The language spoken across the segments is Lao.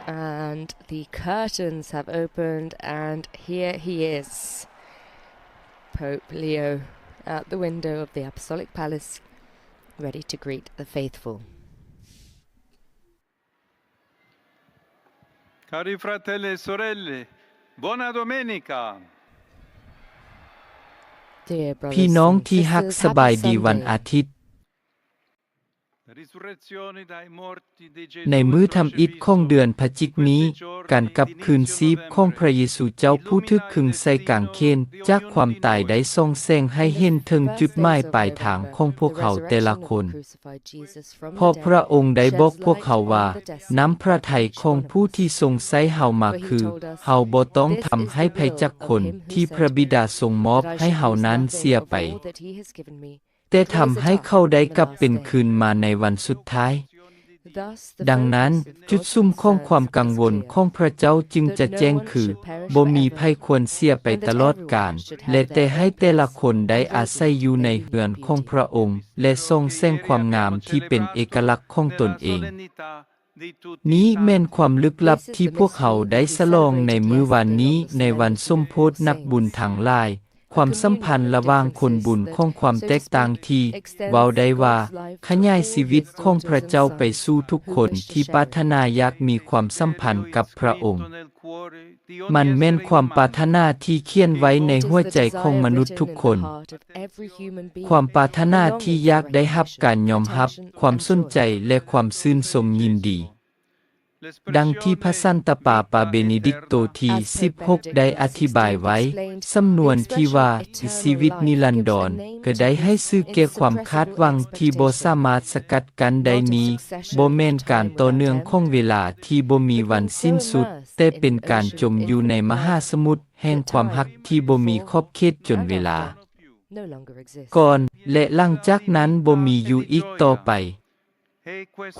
And the curtains have opened, and here he is, Pope Leo, at the window of the Apostolic Palace, ready to greet the faithful. Cari fratelli e sorelle, buona domenica! Dear brothers and sisters, happy Sunday. ພີ່ນ້ອງທີ່ຮັກ, ສະບາຍດີວັນອາທິດ. ໃນມື້ທຳອິດຂອງເດືອນພະຈິກນີ້, ການກັບຄືນຊີບຂອງພະເຢຊູເຈົ້າຜູ້ຖືກຄຶງໃສ່ກາງເຂນຈາກຄວາມຕາຍໄດ້ສ່ອງແສງໃຫ້ເຫັນເຖິງຈຸດໝາຍປາຍທາງຂອງພວກເຮົາແຕ່ລະຄົນ, ເພາະພະອົງໄດ້ບອກພວກເຮົາວ່າ, ນ້ຳພະໄທຂອງຜູ້ທີ່ຊົງໃຊ້ເຮົາມາຄື, ເຮົາບໍ່ຕ້ອງທຳໃຫ້ໃຜຈັກຄົນທີ່ພະບິດາຊົງມອບໃຫ້ເຮົານັ້ນເສຍໄປ. ແຕ່ທຳໃຫ້ເຂົາໄດ້ກັບເປັນຄືນມາໃນວັນສຸດທ້າຍ. ດັ່ງນັ້ນ, ຈຸດສຸມຂອງຄວາມກັງວົນຂອງພະເຈົ້າຈຶ່ງຈະແຈ້ງຄື, ບໍ່ມີໃຜຄວນເສຍໄປຕະຫຼອດການ, ແລະ ແຕ່ໃຫ້ແຕ່ລະຄົນໄດ້ອາໄສຢູ່ໃນເຮືອນຂອງພະອົງ ແລະ ສ່ອງແສງຄວາມງາມທີ່ເປັນເອກະລັກຂອງຕົນເອງ. ນີ້ແມ່ນຄວາມລຶກລັບທີ່ພວກເຮົາໄດ້ສະຫຼອງໃນມື້ວານນີ້ ໃນວັນສົມໂພດນັກບຸນທັງຫຼາຍ, ຄວາມສຳພັນລະຫວ່າງຄົນບຸນຂອງຄວາມແຕກຕ່າງທີ່ເວົ້າໄດ້ວ່າ ຂະຫຍາຍຊີວິດຂອງພະເຈົ້າໄປສູ່ທຸກຄົນທີ່ປາດຖະໜາຢາກມີຄວາມສຳພັນກັບພະອົງ. ມັນແມ່ນຄວາມປາດຖະໜາທີ່ຂຽນໄວ້ໃນຫົວໃຈຂອງມະນຸດທຸກຄົນ, ຄວາມປາດຖະໜາທີ່ຢາກໄດ້ຮັບການຍອມຮັບ, ຄວາມສົນໃຈ ແລະ ຄວາມຊື່ນຊົມຍິນດີ. ດັ່ງທີ່ພະສັນຕະປາປາເບເນດິກໂຕທີສິບຫົກໄດ້ອະທິບາຍໄວ້, ສຳນວນທີ່ວ່າ ຊີວິດນິລັນດອນ ກໍໄດ້ໃຫ້ຊື່ແກ່ຄວາມຄາດຫວັງທີ່ບໍ່ສາມາດສະກັດກັ້ນໄດ້ນີ້, ບໍ່ແມ່ນການຕໍ່ເນື່ອງຂອງເວລາທີ່ບໍ່ມີວັນສິ້ນສຸດ, ແຕ່ເປັນການຈົມຢູ່ໃນມະຫາສະໝຸດແຫ່ງຄວາມຮັກທີ່ບໍ່ມີຂອບເຂດຈົນເວລາ ກ່ອນ ແລະ ຫຼັງຈາກນັ້ນບໍ່ມີຢູ່ອີກຕໍ່ໄປ.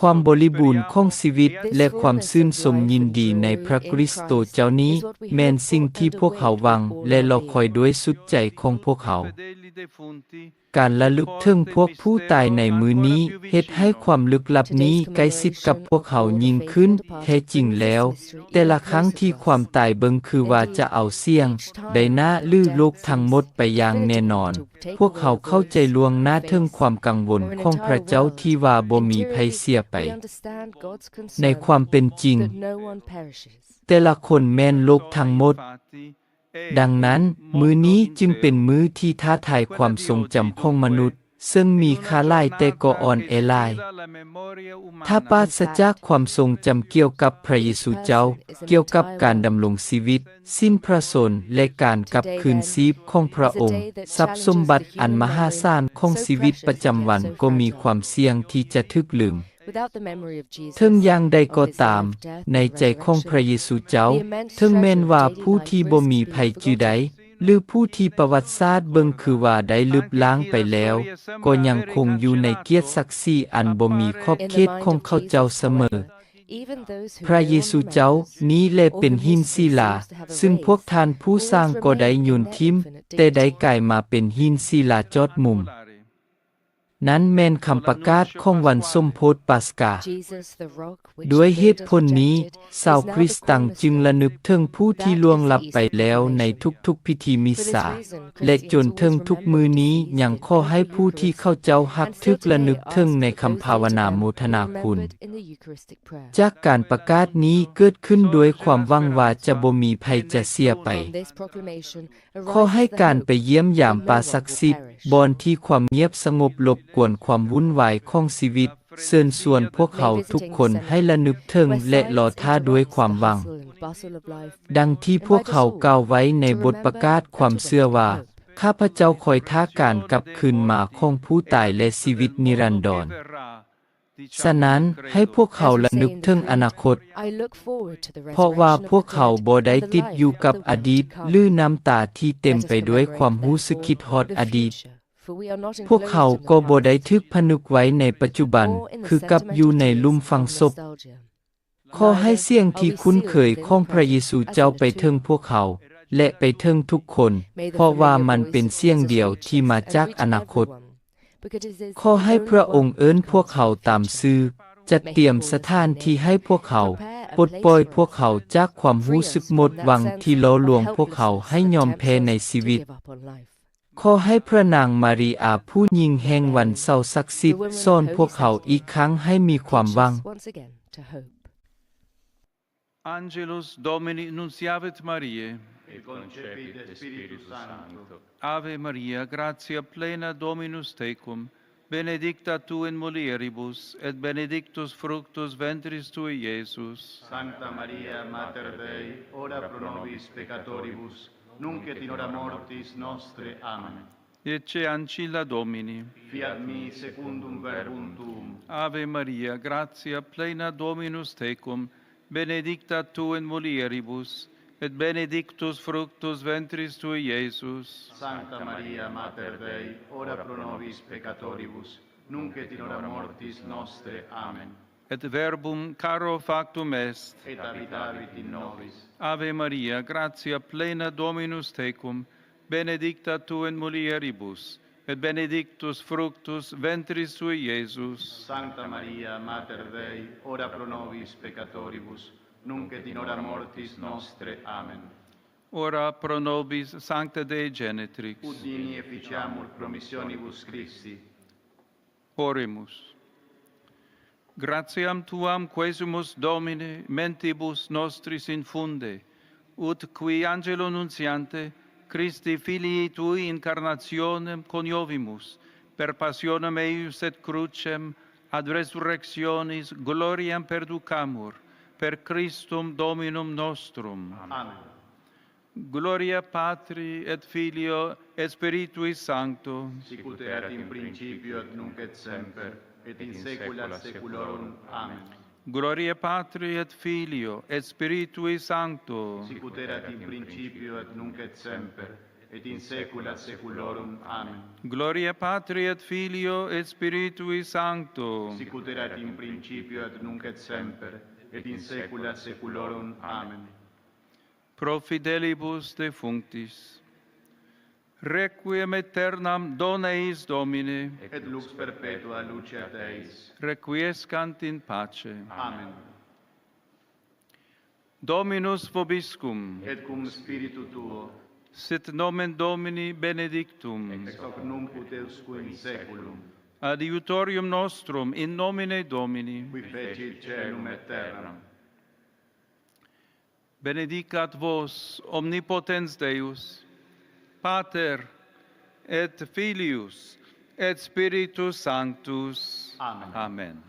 ຄວາມບໍລິບູນຂອງຊີວິດ ແລະ ຄວາມຊື່ນຊົມຍິນດີໃນພະຄຣິສໂຕເຈົ້ານີ້ ແມ່ນສິ່ງທີ່ພວກເຮົາຫວັງ ແລະ ລໍຄອຍດ້ວຍສຸດໃຈຂອງພວກເຮົາ. ການລະລຶກເຖິງພວກຜູ້ຕາຍໃນມື້ນີ້ ເຮັດໃຫ້ຄວາມລຶກລັບນີ້ໃກ້ຊິດກັບພວກເຮົາຍິ່ງຂຶ້ນ. ແທ້ຈິງແລ້ວ, ແຕ່ລະຄັ້ງທີ່ຄວາມຕາຍເບິ່ງຄືວ່າຈະເອົາສຽງ, ໄດນາ ຫຼື ໂລກທັງໝົດໄປຢ່າງແນ່ນອນ, ພວກເຮົາເຂົ້າໃຈລ່ວງໜ້າເຖິງຄວາມກັງວົນຂອງພະເຈົ້າທີ່ວ່າບໍ່ມີໃຜເສຍໄປ. ໃນຄວາມເປັນຈິງ, ແຕ່ລະຄົນແມ່ນໂລກທັງໝົດ. ດັ່ງນັ້ນ, ມື້ນີ້ຈຶ່ງເປັນມື້ທີ່ທ້າທາຍຄວາມຊົງຈຳຂອງມະນຸດ, ເຊິ່ງມີຄ່າຫຼາຍແຕ່ກໍອ່ອນແອຫຼາຍ. ຖ້າປາສະຈາກຄວາມຊົງຈຳກ່ຽວກັບພະເຢຊູເຈົ້າ, ກ່ຽວກັບການດຳລົງຊີວິດ, ສິ້ນພະຊົນ ແລະ ການກັບຄືນຊີບຂອງພະອົງ, ຊັບສົມບັດອັນມະຫາສານຂອງຊີວິດປະຈຳວັນກໍມີຄວາມສ່ຽງທີ່ຈະຖືກລືມ. ເຖິງຢ່າງໃດກໍຕາມ, ໃນໃຈຂອງພະເຢຊູເຈົ້າ, ເຖິງແມ່ນວ່າຜູ້ທີ່ບໍ່ມີໃຜຈື່ໄດ້, ຫຼື ຜູ້ທີ່ປະຫວັດສາດເບິ່ງຄືວ່າໄດ້ລຶບລ້າງໄປແລ້ວ, ກໍຍັງຄົງຢູ່ໃນກຽດສັກສີອັນບໍ່ມີຂອບເຂດຂອງເຂົາເຈົ້າສະເໝີ. ພະເຢຊູເຈົ້ານີ້ແຫຼະເປັນຫີນສີລາ, ຊຶ່ງພວກທ່ານຜູ້ສ້າງກໍໄດ້ໂຍນຖິ້ມ, ແຕ່ໄດ້ກາຍມາເປັນຫີນສີລາຈອດມຸມ. ນັ້ນແມ່ນຄຳປະກາດຂອງວັນສົມໂພດປາສກາ. ດ້ວຍເຫດຜົນນີ້, ຊາວຄຣິສຕະຈັ່ງລະນຶກເຖິງຜູ້ທີ່ລ່ວງລັບໄປແລ້ວໃນທຸກໆພິທີມິດສາ, ແລະ ຈົນເຖິງທຸກມື້ນີ້ຍັງຂໍໃຫ້ຜູ້ທີ່ເຂົາເຈົ້າຮັກຖືກລະນຶກເຖິງໃນຄຳພາວະນາໂມທະນາຄຸນ. ຈາກການປະກາດນີ້ເກີດຂຶ້ນດ້ວຍຄວາມຫວັງວ່າຈະບໍ່ມີໃຜຈະເສຍໄປ. ຂໍໃຫ້ການໄປຢ້ຽມຢາມປາສັກສິດ, ບ່ອນທີ່ຄວາມງຽບສະຫງົບລົບກວນຄວາມວຸ້ນວາຍຂອງຊີວິດ, ເຊີນຊວນພວກເຮົາທຸກຄົນໃຫ້ລະນຶກເຖິງ ແລະ ລໍຖ້າດ້ວຍຄວາມຫວັງ. ດັ່ງທີ່ພວກເຮົາກ່າວໄວ້ໃນບົດປະກາດຄວາມເຊື່ອວ່າ, ຂ້າພະເຈົ້າຄອຍຖ້າການກັບຄືນມາຂອງຜູ້ຕາຍ ແລະ ຊີວິດນິລັນດອນ. ສະນັ້ນ, ໃຫ້ພວກເຮົາລະນຶກເຖິງອະນາຄົດ, ເພາະວ່າພວກເຮົາບໍ່ໄດ້ຕິດຢູ່ກັບອະດີດ ຫຼື ນ້ຳຕາທີ່ເຕັມໄປດ້ວຍຄວາມຮູ້ສຶກຄິດຮອດອະດີດ. ພວກເຮົາກໍບໍ່ໄດ້ຖືກຜະນຶກໄວ້ໃນປັດຈຸບັນ, ຄືກັບຢູ່ໃນລຸ່ມຝັງສົບ. ຂໍໃຫ້ສຽງທີ່ຄຸ້ນເຄີຍຂອງພະເຢຊູເຈົ້າໄປເຖິງພວກເຮົາ ແລະ ໄປເຖິງທຸກຄົນ, ເພາະວ່າມັນເປັນສຽງດຽວທີ່ມາຈາກອະນາຄົດ. ຂໍໃຫ້ພະອົງເອີ້ນພວກເຮົາຕາມຊື່, ຈັດຕຽມສະຖານທີ່ໃຫ້ພວກເຮົາ, ປົດປ່ອຍພວກເຂົາຈາກຄວາມຮູ້ສຶກໝົດຫວັງທີ່ຫຼໍ່ລວງພວກເຂົາໃຫ້ຍອມແພ້ໃນຊີວິດ. ຂໍໃຫ້ພະນາງມາຣີອາຜູ້ຍິ່ງແຫ່ງວັນເສົາສັກສິດ ສອນພວກເຂົາອີກຄັ້ງໃຫ້ມີຄວາມຫວັງ. Angelus Domini nunciavit Mariae. Et concepit de Spiritu Sancto. Ave Maria, gratia plena, Dominus tecum, benedicta tu in mulieribus, et benedictus fructus ventris tui, Iesus. Sancta Maria, Mater Dei, ora pro nobis peccatoribus, nunc et in hora mortis nostrae. Amen. Ecce ancilla Domini. Fiat mi secundum verbum tuum. Ave Maria, gratia plena, Dominus tecum, benedicta tu in mulieribus, et benedictus fructus ventris tui, Iesus. Sancta Maria, Mater Dei, ora pro nobis peccatoribus, nunc et in hora mortis nostrae. Amen. Et verbum caro factum est. Et habitavit in nobis. Ave Maria, gratia plena, Dominus tecum, benedicta tu in mulieribus, et benedictus fructus ventris tui, Iesus. Sancta Maria, Mater Dei, ora pro nobis peccatoribus, nunc et in hora mortis nostrae. Amen. Ora pro nobis sancta Dei Genetrix. Ut digni efficiamur promissionibus Christi. Oremus. Gratiam tuam quesumus, Domine, mentibus nostris infunde, ut qui angelo nunciante Christi Filii tui incarnationem coniovimus, per passionem eius et crucem ad resurrectionis gloriam perducamur, per Christum Dominum nostrum. Amen. Gloria Patri et Filio et Spiritui Sancto. Sicut erat in principio et nunc et semper et in saecula saeculorum. Amen. Gloria Patri et Filio et Spiritui Sancto. Sicut erat in principio et nunc et semper et in saecula saeculorum. Amen. Gloria Patri et Filio et Spiritui Sancto. Sicut erat in principio et nunc et semper et in saecula saeculorum. Amen. Pro fidelibus defunctis. Requiem aeternam dona eis, Domine. Et lux perpetua luceat eis. Requiescant in pace. Amen. Dominus vobiscum. Et cum spiritu tuo. Sit nomen Domini benedictum. Ex hoc nunc ut usque in saeculum. Adiutorium nostrum in nomine Domini. Qui fecit caelum et terram. Benedicat vos omnipotens Deus, Pater et Filius et Spiritus Sanctus. Amen. Amen.